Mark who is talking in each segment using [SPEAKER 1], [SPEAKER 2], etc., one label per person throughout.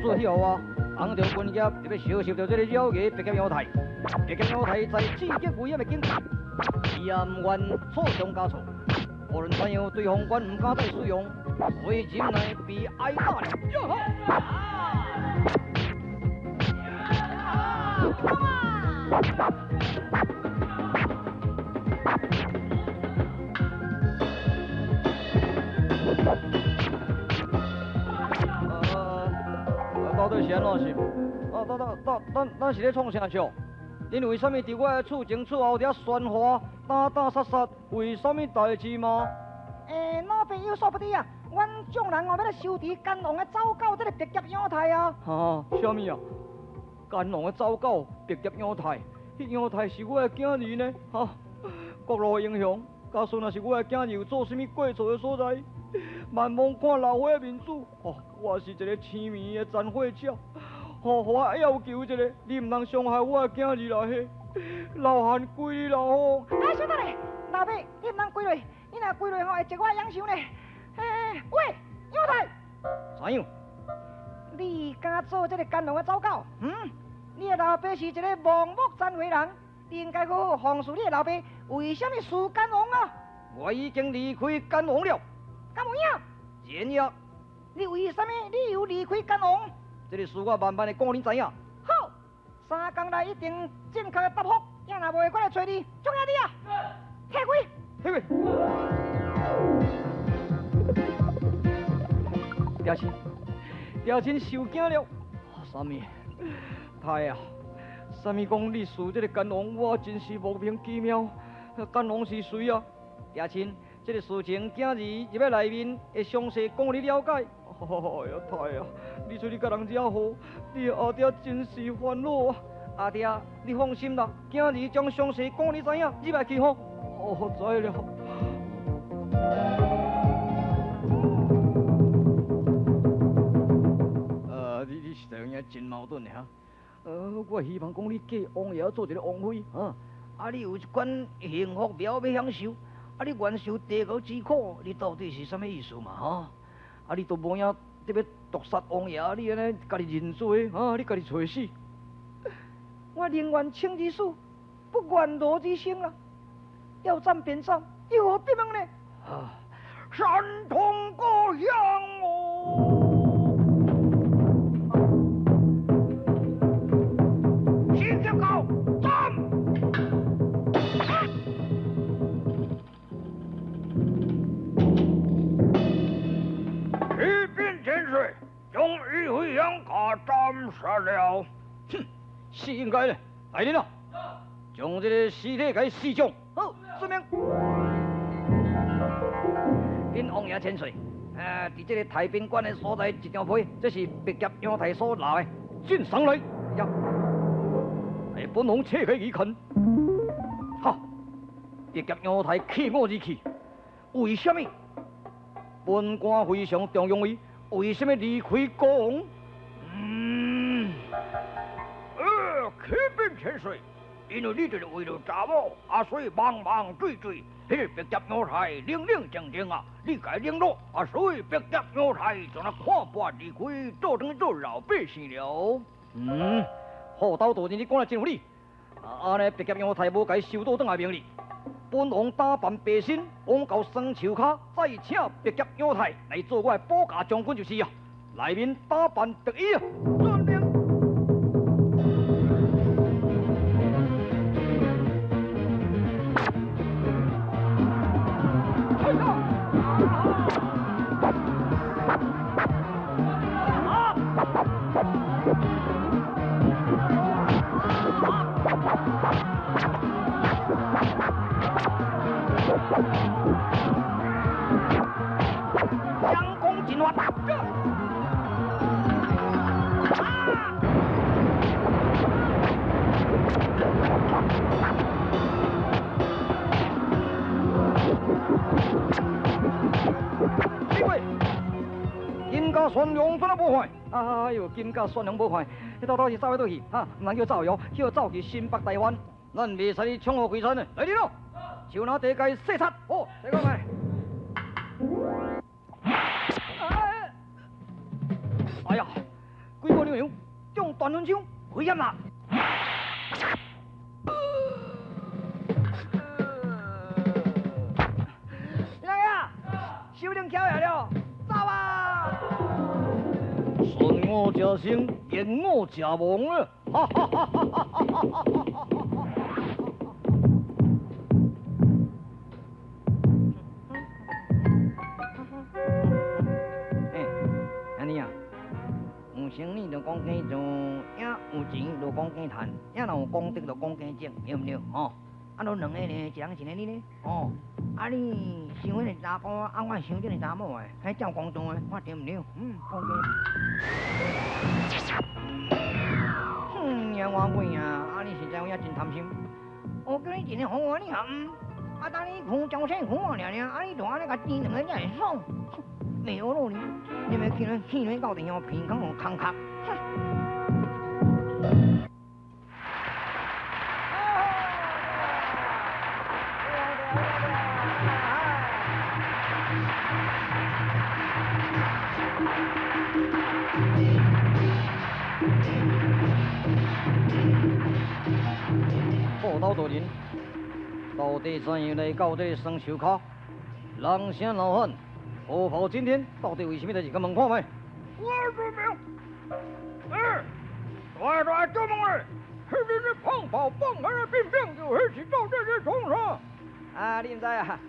[SPEAKER 1] 事以后啊，红朝军业特别收拾著这个妖艺白甲妖太，白甲妖太在刺激危险的境界，伊也毋愿错上加错，无论怎样，对方官毋敢再使用，所以忍耐被挨打了。到底是按怎是？啊，到到到，咱是咧创啥笑？恁为啥物伫我的厝前厝后伫遐喧哗，打打杀杀？为啥物代志吗？
[SPEAKER 2] 欸，老爸有所不知啊，阮众人哦欲来收治干王的走狗，这个白甲妖太啊。
[SPEAKER 1] 哈？啥物啊？干王的走狗白甲妖太，彼妖太是我的囝儿呢？哈？国路英雄，假使若是我的囝儿有做啥物过错的所在，万望看老伙的面子，哦，我是一个痴迷的残血者，哦，予我要求一个，你毋通伤害我的囝儿啦嘿，老汉跪你啦吼！
[SPEAKER 2] 哎，小等下，老爸，你毋通跪落，你若跪落吼会折我养伤呢。嘿，喂，妖太，
[SPEAKER 1] 怎样？
[SPEAKER 2] 你敢做这个奸王的走狗？嗯，你的老爸是一个盲目残废人，你应该好好奉侍你的老爸，为啥物事奸王啊？
[SPEAKER 1] 我已经离开奸王了。
[SPEAKER 2] 敢有影？
[SPEAKER 1] 真呀！
[SPEAKER 2] 你为啥物理由离开奸王？
[SPEAKER 1] 这个事我慢慢的讲，恁知影。
[SPEAKER 2] 好，三工内一定正确的答复，也若无，我来揣你，祝兄弟啊！退开，
[SPEAKER 1] 退开。爹亲，爹亲受惊了。啥物？太啊！啥物讲你事这个奸王，我真是莫名其妙。奸王是谁啊？爹亲。这个事情，今日入来内面会详细讲你了解。哎呀，太啊！你说你佮人遮好，你阿爹真是烦恼啊！阿爹，你放心啦，今日将详细讲你知影，入来去吼。哦，知了。你实在有影真矛盾的哈。我希望讲你嫁王爷做一个王妃，哈，啊，你有一款幸福庙欲享受。啊！你愿受地狱之苦，你到底是啥物意思嘛？哈！啊！你都无影特别毒杀王爷，你按呢家己认罪，哈！你家己揣死。
[SPEAKER 2] 我宁愿生之死，不愿罗之生啦。要斩便斩，又何必问呢？
[SPEAKER 1] 啊！山东故乡哦，
[SPEAKER 3] 新天高斩！启禀千岁，将一回香给斩杀了。
[SPEAKER 1] 哼，是应该的。来人啊，将这个尸体给死将。
[SPEAKER 2] 好，遵命。
[SPEAKER 1] 禀王爷千岁，伫这个太平馆的所在，一张批，这是白甲杨太所留的，进上来。呀，哎，本王切开一看，哈，白甲杨太弃我而去，为什么？本官非常重用伊，为什么离开国王？
[SPEAKER 3] 启禀千岁，因为你就是为了查某，啊，所以忙忙追追，彼个白蝶妖太冷冷静静啊，你共伊冷落，啊，所以白蝶妖太就那看破离开，做转做老百姓了。
[SPEAKER 1] 好，斗大人，你讲得真有理。啊，按呢白蝶妖太无共伊收倒转来命令，本王打扮白身，往到双树跤，再请白蝶妖太来做我的保驾将军就是啊。内面打扮得意啊，遵命。将功尽发。这位，金甲宣阳怎仔无看？哎呦，金甲宣阳无看，你到底是走去佗去？哈，毋通叫走哟，叫走去新北台湾，咱袂使你闯祸开山的。来人咯，手拿地界细擦，好，这个来。哎呀，鬼母娘娘中断魂枪，危险啦！
[SPEAKER 2] 来啊，首领翘起了，走啊！
[SPEAKER 1] 顺我者生，逆我者亡啊！哈哈哈哈哈哈！
[SPEAKER 2] 有生意就讲加做，也有钱就讲加趁，也若有功德就讲加种，对毋对？吼，啊，都两个呢，一人一个你呢？哦，啊你想彼个查甫，啊我想这个查某的，彼照公道的，看对毋对？嗯，讲加。哼，娘我鬼啊！啊你实在有影真贪心。我叫你一个好啊，你也毋，啊当你苦招生苦啊，尔尔，啊你就按呢共煎两个才会爽。袂好咯你，你欲去咧去咧到地哦，鼻孔哦空壳。哼！
[SPEAKER 1] 报道大人，到底怎样来到这个双树跤？人声老喊。虎跑今天到底为什么代志？佮问看觅。
[SPEAKER 3] 我说明，哎，来来，做梦嘞！彼个胖跑放开的病病，就彼是到底咧创啥？
[SPEAKER 2] 啊，你毋知啊？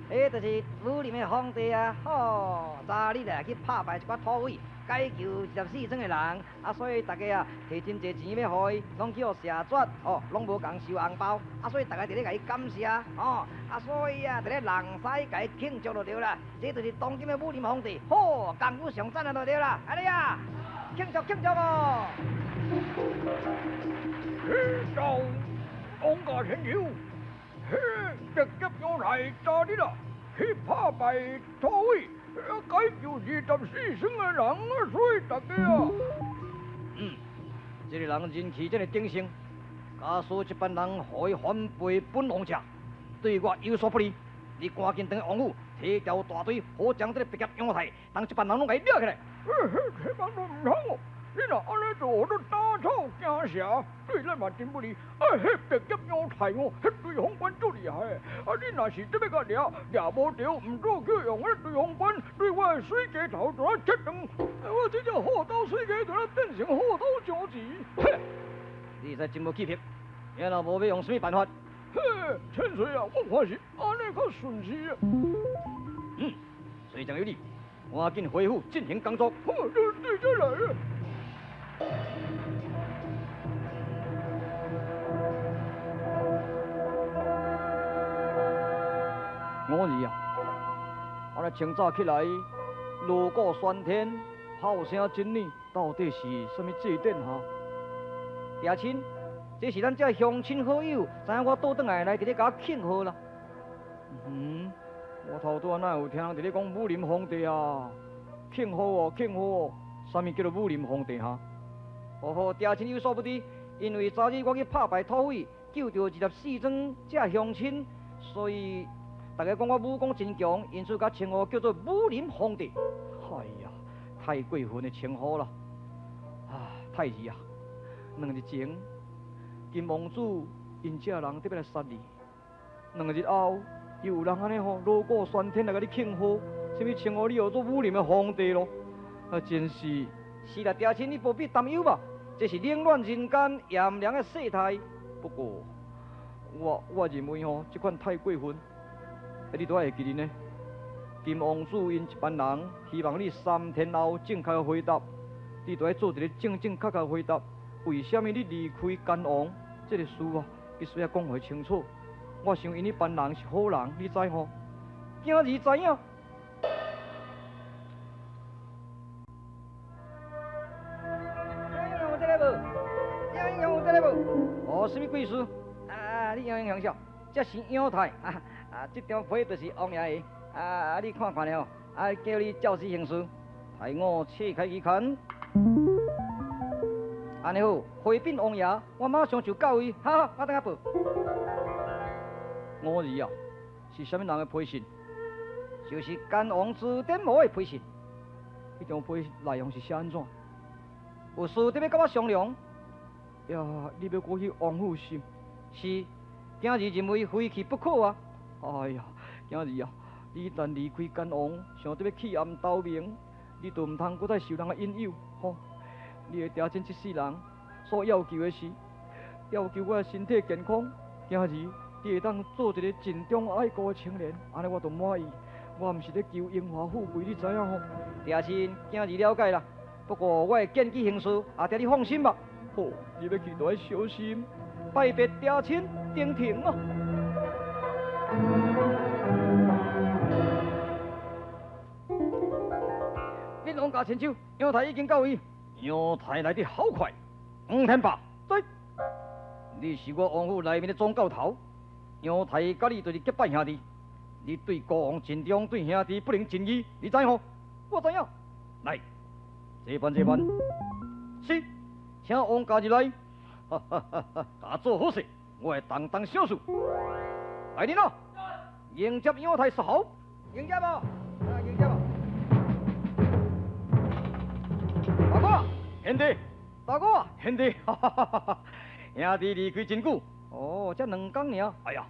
[SPEAKER 2] 彼就是武林的皇帝啊！吼，昨日啊去拍败一寡土匪，解救24庄的人，啊，所以大家啊提真济钱欲予伊，拢去予谢绝，哦，拢无共收红包，啊，所以大家伫咧共伊感谢，哦，啊，所以啊，伫咧人使共伊庆祝就对啦。这就是当今的武林皇帝，好，功夫上赞啊就对啦。按呢啊，庆祝庆祝哦！
[SPEAKER 3] 天道王家千秋，彼白甲杨太昨日啊去拍败土匪，解救24庄的人啊，所以大家啊，
[SPEAKER 1] 这个人人气这么鼎盛，假使这班人予伊反背本王者，对我有所不利，你赶紧转去王府，提调大队，好将这个白甲杨太，当这班人拢共伊掠起来。
[SPEAKER 3] 这帮都毋通哦！你若按呢做，予做打草惊蛇，对咱嘛真不利。啊，彼白甲杨太哦，彼对方官足厉害的。啊，你若是这欲共掠，掠无著，毋做去用彼对方官对我的水鸡头就来切断。
[SPEAKER 1] 我这只虎刀水鸡就来变成虎刀将子。嘿，你实真无气魄，你若无欲用啥物办法？
[SPEAKER 3] 嘿，千岁啊，我看是按呢较顺势啊。
[SPEAKER 1] 随将有理，赶紧回府进行工作。
[SPEAKER 3] 好，你对这来啊。
[SPEAKER 1] 五儿啊，我清早起来，锣鼓喧天，炮声震耳，到底是啥物祭典哈？
[SPEAKER 2] 爹亲，这是咱这乡亲好友，知影我倒转来来伫咧共我庆贺啦。
[SPEAKER 1] 我头拄仔哪有听人伫咧讲武林皇帝啊？庆贺哦，庆贺哦，啥物叫做武林皇帝哈？
[SPEAKER 2] 哦吼，爹亲有所不知，因为昨日我去拍败土匪，救著24庄这乡亲，所以大家讲我武功真强，因此共称呼叫做武林皇帝。
[SPEAKER 1] 哎呀，太过分的称呼了！啊，太儿啊，2日前金王子𪜶这人特别来杀你，2日后又有人按呢吼锣鼓喧天来共你庆贺，啥物称呼你做武林的皇帝咯？啊，真是！
[SPEAKER 2] 是啦，爹亲，你不必担忧吧，这是冷暖人间炎凉的世态。
[SPEAKER 1] 不过，我认为吼，这款太过分。啊，你都爱会记得呢。金王子𪜶一班人希望你3天后正确回答，你都爱做一个正正确确回答。为啥物你离开甘王这个事啊，必须要讲予清楚。我想𪜶彼班人是好人，你知吼？今儿知影。
[SPEAKER 2] 有这个无？有这个无？
[SPEAKER 1] 哦，啥物贵事？
[SPEAKER 2] 啊，你杨英雄，这是杨太啊啊，这张批就是王爷的啊啊，你看看了，啊，叫你照此行事。
[SPEAKER 1] 待我切开一看。
[SPEAKER 2] 按呢好，回禀王爷，我马上就到位。好，我等下报。
[SPEAKER 1] 五儿啊，是啥物人的批信？
[SPEAKER 2] 就是甘王朱典武的批信。
[SPEAKER 1] 彼张批内容是写按怎？
[SPEAKER 2] 有事得欲佮我商量。
[SPEAKER 1] 呀，你欲過去王府是？
[SPEAKER 2] 是，囝兒認為非去不可啊！
[SPEAKER 1] 哎呀，囝兒啊，你一旦離開干王，想得欲棄暗投明，你就毋通閣再受人的引誘，吼！你的爹親這世人所要求的是，要求我的身體健康。囝兒，你會當做一個盡忠愛國的青年，按呢我就滿意。我毋是咧求榮華富貴，你知影吼？
[SPEAKER 2] 爹親，囝兒了解啦。不過我會見機行事，阿爹你放心吧。
[SPEAKER 1] 好，你欲去就愛小心。
[SPEAKER 2] 拜別爹親，登庭啊！
[SPEAKER 1] 恁王家千秋，陽台已經到位。陽台來得好快。黃天霸，對，你是我王府內面的總教頭。陽台佮你就是結拜兄弟，你對國王盡忠，對兄弟不能盡義，你知吼？我知影。來，這番這番，是，請王家入來。哈哈哈哈，共做好勢，我會當當小事。來人啊，迎接陽台說好。
[SPEAKER 2] 迎接無？啊，迎接無？大哥，
[SPEAKER 1] 兄弟，
[SPEAKER 2] 大哥，
[SPEAKER 1] 兄弟，哈哈哈哈，兄弟離開真久。
[SPEAKER 2] 哦，才兩工爾。
[SPEAKER 1] 哎呀，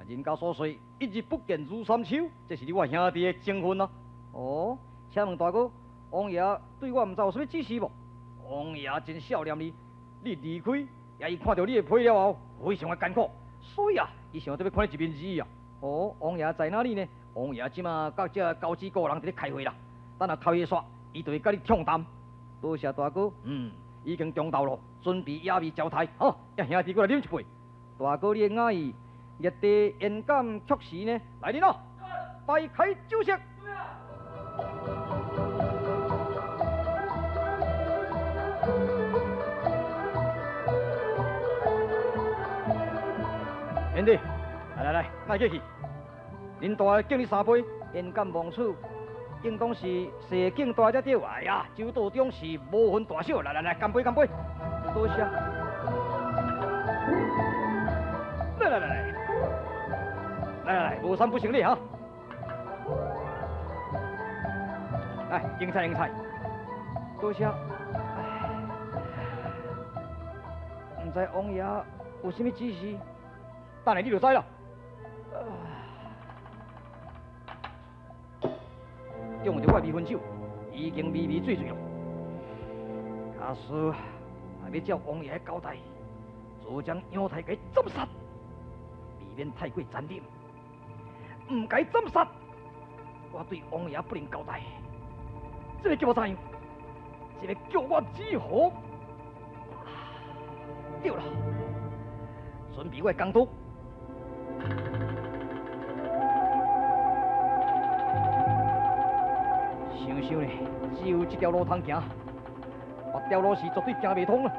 [SPEAKER 1] 人家所說一日不見如三秋，這是你我兄弟的情分啊。
[SPEAKER 2] 哦，請問大哥，王爺對我毋知有啥物指示無？
[SPEAKER 1] 王爺真少念你，你離開，也伊看著你的批了後，非常的艱苦，所以啊，伊想得欲看你一面而已啊。
[SPEAKER 2] 哦，王爺在哪裡呢？
[SPEAKER 1] 王爺這馬佮這高知個人佇咧開會啦，等下開會煞，伊就會佮你暢談。
[SPEAKER 2] 多謝大哥。
[SPEAKER 1] 嗯，已經中晝咯，準備野味招待，好，遐兄弟過來啉一杯。
[SPEAKER 2] 大哥，你的雅意，熱地焉敢卻時呢？
[SPEAKER 1] 來人咯，擺開酒席。兄弟，來來來，莫客氣，恁大敬你三杯，
[SPEAKER 2] 焉敢忘此？應當是細敬大才對。
[SPEAKER 1] 哎呀，酒桌中是無分大小，來來來，乾杯乾杯！
[SPEAKER 2] 多謝。
[SPEAKER 1] 來來來來，來來來，無三不成禮哈。來，應菜應菜，
[SPEAKER 2] 多謝。毋知王爺有啥物指示？
[SPEAKER 1] 等下你就知啦。中著我的迷魂酒，已經微微醉醉咯。假使若欲照王爺交代，就將陽台共斬殺，未免太過殘忍。毋共斬殺，我對王爺不能交代。這个叫我怎樣？這个叫我如何？對啦，準備我的鋼刀。想想呢，只有這條路通行，別條路是絕對行袂通啦。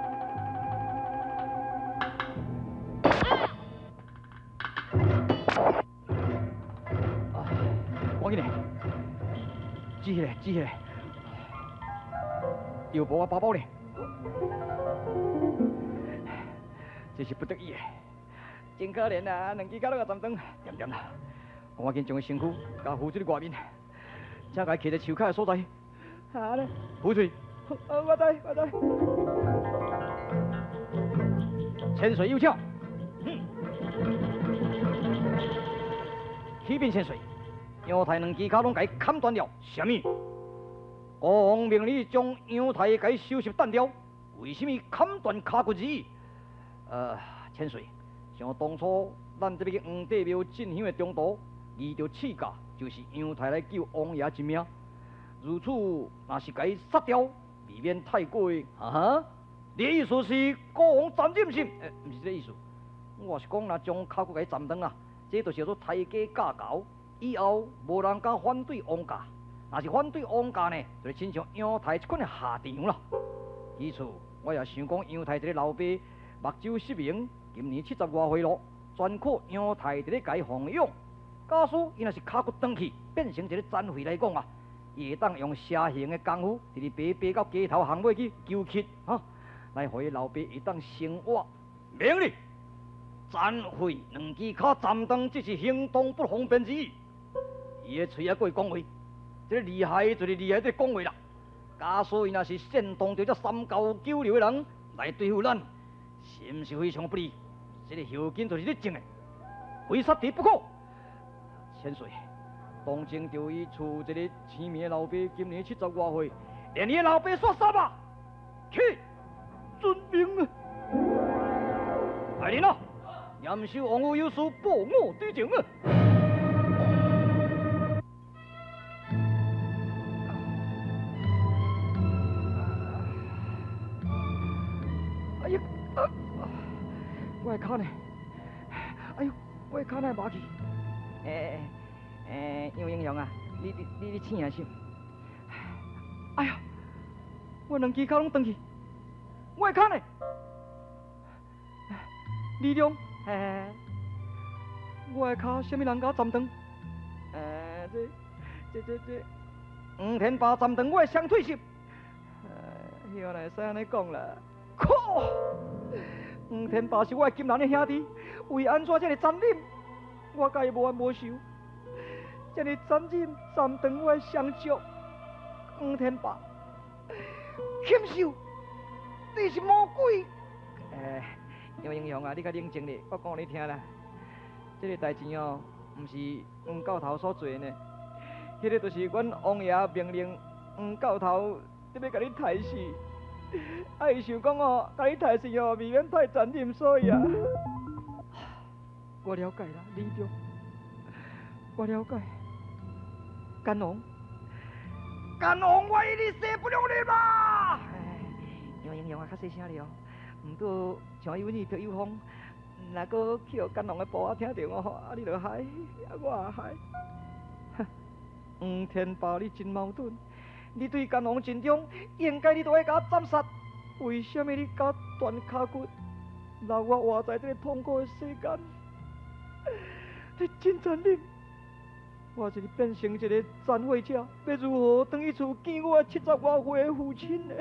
[SPEAKER 1] 啊，趕緊嘞，止起來，止起來，又無我包包咧，這是不得已的，真可憐啊！兩支跤攏共斬斷，恬恬啦，趕緊將伊身軀共扶出去外面。請共伊徛佇樹跤的所在。
[SPEAKER 2] 哈咧，
[SPEAKER 1] 扶喙。
[SPEAKER 2] 我知，我知。
[SPEAKER 1] 千歲有請。啟稟千歲，陽台兩支跤攏共伊砍斷了。啥物？國王命你將陽台共伊收拾斷掉，為啥物砍斷跤骨而已？千歲，像當初咱這欲去黃帝廟進香的中途，遇著刺客，就是陽台來救王爺一命。如此，若是共伊殺掉，未免太過。哈哈，你的意思是國王殘忍是？毋是這个意思。我是講，若將跤骨共伊斬斷啊，這就是叫做抬家教猴，以後無人敢反對王家。若是反對王家呢，就親像陽台這款的下場啦。其次，我也想講，陽台這个老爸目睭失明，今年70外歲咯，全靠陽台佇咧共伊奉養。假使伊若是跤骨斷去，變成一个殘廢來講啊，伊會當用邪行的功夫，直直爬爬到街頭巷尾去求乞，哈，來予伊老爸會當生活。免哩，殘廢兩支跤斬斷，這是行動不方便之意。伊的喙猶閣會講話，這个厲害就是厲害，這个講話啦。假使伊若是煽动著這三教九流的人來對付咱，是毋是非常不利？這个后金就是你種的，非殺敵不可。千歲，當前著伊厝一个姓名的老爸，今年70外歲，連伊的老爸煞殺啊！去，遵命啊！來人啊！嚴守王府有事，報我知情啊！哎呀，我的跤呢？哎呦，我的跤哪會麻去？楊英雄啊，你醒啊是？哎呀，我兩支跤攏斷去，我的跤呢？李良，嘿，我的跤啥物人共我斩断？這，黃天霸斩斷我的雙腿是？彼个哪會使按呢講啦？靠！黃天霸是我的金蘭的兄弟，為按怎這麼殘忍？我佮伊無冤無仇，這麼殘忍斬斷我的雙腳。黃天霸，禽獸，你是魔鬼！楊英雄啊，你較冷靜咧，我講予你聽啦。這个代誌哦，毋是黃教頭所做的呢，彼个就是阮王爺命令黃教頭欲共你刣死。啊，伊想講哦，共你刣死哦，未免太殘忍，所以啊，我了解啦，李長，我了解。干王，干王，我與你勢不兩立啦！楊英雄啊，較細聲咧哦。毋過像有你白有風，若閣去予干王的部仔聽著哦，啊你就害，啊我也害。黃天霸，你真矛盾，你對干王盡忠，應該你都愛共我斬殺，為啥物你共我斷跤骨，留我活在這个痛苦的世間？你真殘忍！我一日變成一个殘廢者，欲如何轉去厝見我70外歲的父親呢？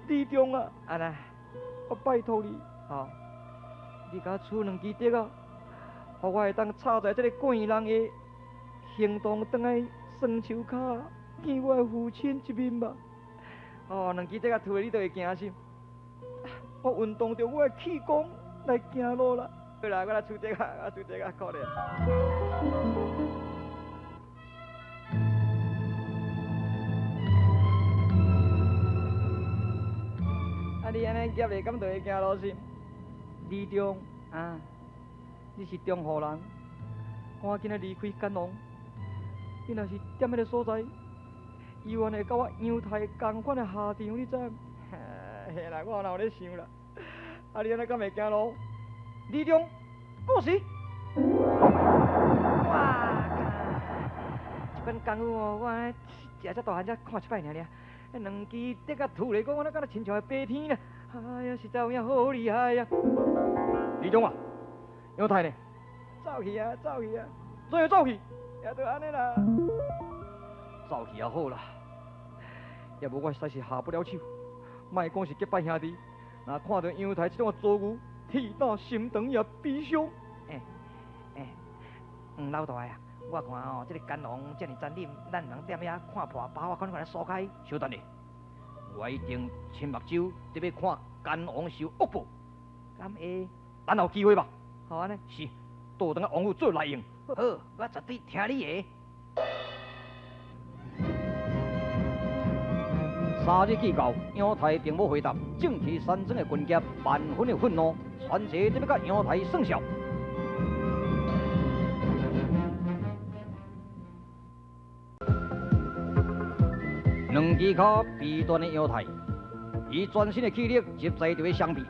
[SPEAKER 1] 李忠啊，按呢，我拜託你，吼，你共我取兩支竹仔，予我會當插在這个過人的行動轉來雙手跤，見我的父親一面吧。哦，兩支竹仔吐，你就會驚死。我運動著我的氣功來行路啦。好啦，我來取竹仔，我取竹仔，可憐。啊！你按呢夹咧，敢就會行路是？李忠啊，你是中和人，趕緊仔離開干王。你若是踮彼个所在，猶原會佮我楊太仝款的下場，你知毋？嘿啦，我哪有咧想啦？啊！你按呢敢會行路？李忠，過時。哇！這款功夫哦，我按呢食遮大漢才看一擺爾爾。兩支竹仔吐咧，講我敢若親像會飛天啦！哎呀，實在有影好厲害啊！李忠啊，楊太呢？走去啊，走去啊，怎會走去？也就按呢啦，走去也好啦，也無我實在是下不了手。莫講是結拜兄弟，若看著楊太這種遭遇，鐵膽心腸也悲傷。
[SPEAKER 2] 黃老大啊，我看哦，這个干王這麼殘忍，咱毋通踮遐看破包仔，款款來疏開。
[SPEAKER 1] 小等下，我一定親目睭得欲看干王受惡報。
[SPEAKER 2] 敢會？
[SPEAKER 1] 等候機會吧。
[SPEAKER 2] 好按呢。
[SPEAKER 1] 是，倒轉來王府做內應。
[SPEAKER 2] 好，我絕對聽你的。
[SPEAKER 1] 三日既到，楊太並無回答，正氣山莊的軍俠萬分的憤怒，傳檄欲共楊太算數。兩支跤被斷的楊太，以全身的氣力集在著个雙臂，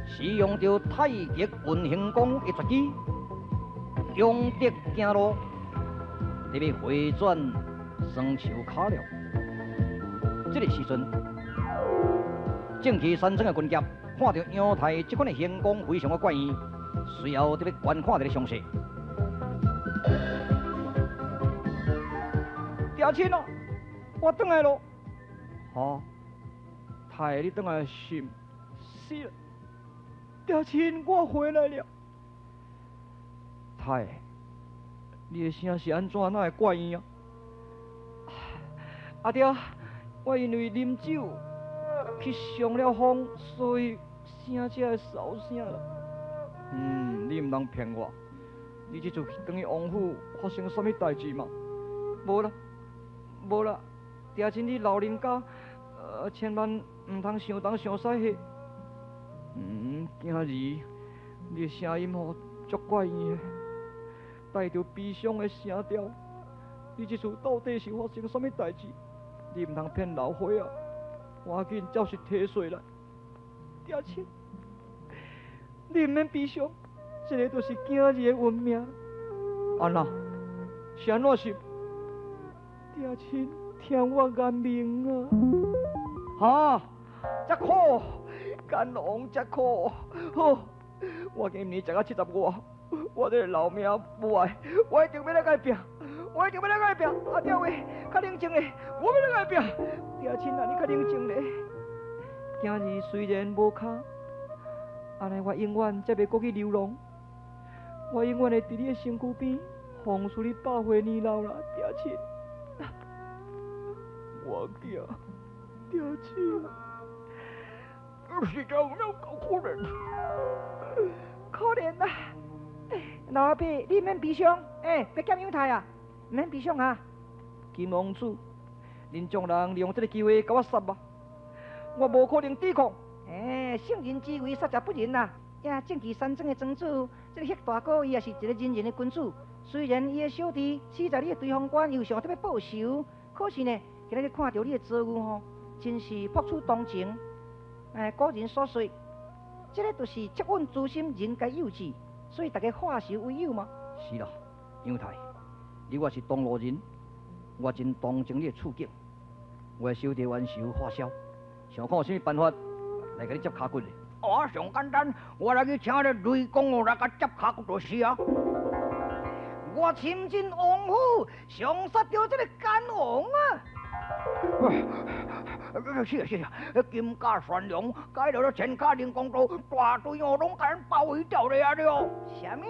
[SPEAKER 1] 使用著太極運行功的絕技，強敵行路，得欲回轉雙手跤了。這个時陣，正氣山莊的軍俠看著楊太這款的行功非常的怪異，隨後得欲觀看一个詳細。爹親哦，我轉來咯。吼，太，你轉來是？是啦，爹親，我回來了。太，你的聲是按怎？哪會怪異啊？阿爹，我因為啉酒去傷了風，所以生這个梢聲啦。嗯，你毋通騙我，你這次轉去王府發生啥物代誌嗎？無啦，無啦，爹親你老人家，千萬毋通想東想西的。嗯，囝兒，你的聲音吼足怪異的，帶著悲傷的聲調。你這次到底是發生啥物代誌？你毋通騙老伙仔，趕緊照實提說來。爹親，你毋免悲傷，這个就是囝兒的運命。按怎？是按怎是？爹親，聽我言明啊！哈，這苦，甘王這苦。好，我今年食到75，我這个老命無愛，我一定欲來共伊拼，我一定欲來共伊拼。阿爹喂，較冷靜咧，我欲來共伊拼。爹親啊，你較冷靜咧。囝兒雖然無跤，按呢我永遠才袂閣去流浪，我永遠會佇你的身軀邊，奉侍你百歲年老啦，爹親。我囝，爹親，
[SPEAKER 3] 實在有夠可憐，
[SPEAKER 2] 可憐啊！老阿伯，你毋免悲傷，欸，別欠楊太啊，毋免悲傷啊。
[SPEAKER 1] 金王子，恁眾人利用這个機會共我殺啊！我無可能抵抗。
[SPEAKER 2] 欸，聖人之為殺者不仁啊！呀，正氣山莊的莊主，這个彼大哥，伊也是一個仁人的君子。雖然伊的小弟死在你的對方關，又想欲報仇，可是呢，今日看著你的遭遇吼，真是樸處同情。欸，古人所說，這个就是惻隱之心，人皆有之，所以大家化仇為友嘛。
[SPEAKER 1] 是啦，楊太，你我是同路人，我真同情你的處境。我的小弟冤仇發燒，想看有啥物辦法來共你接跤骨咧？
[SPEAKER 3] 哦，上簡單，我來去請個雷公哦來共接跤骨就是啊。
[SPEAKER 2] 我親進王府，上殺著這个奸王啊！
[SPEAKER 3] 是啊是啊，金甲玄龍改了千卡靈光刀，大隊哦攏共咱包圍掉咧啊了。
[SPEAKER 2] 啥物？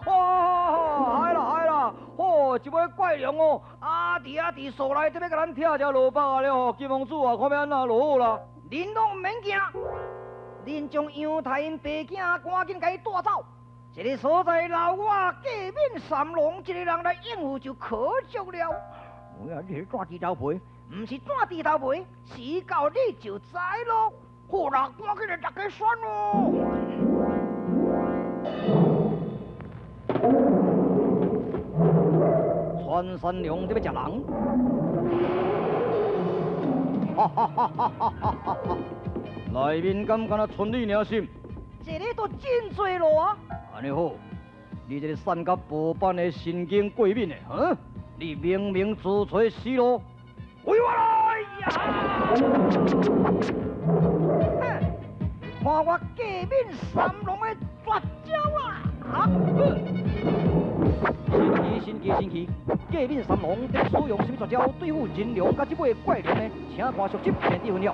[SPEAKER 1] 哇，害啦害啦！吼，一尾怪龍哦，啊佇遐佇樹內底欲共咱拆只蘿蔔啊了吼！金王子啊，看欲按怎落好啦？
[SPEAKER 2] 恁攏毋免驚，恁將楊太𪜶爸囝趕緊共伊帶走。這个所在留我過敏三郎一個人來應付就可足了。
[SPEAKER 3] 哎呀，你是紙豬頭皮？
[SPEAKER 2] 毋是紙豬頭皮，時到你就知囉。
[SPEAKER 3] 好啦，趕緊來大家選咯。
[SPEAKER 1] 穿山龍欲食人？哈哈哈哈哈哈！內面敢敢若賰你爾心？
[SPEAKER 2] 這个都真濟路啊！
[SPEAKER 1] 按呢好，你這个散甲薄板的神經過敏的，哈？你明明自揣死路，
[SPEAKER 3] 為我來呀！
[SPEAKER 2] 哼，看我過敏三郎的絕招啦！啊！
[SPEAKER 1] 神奇神奇神奇！過敏三郎佇使用啥物絕招對付人龍佮這尾怪龍呢？請看續集電子分曉。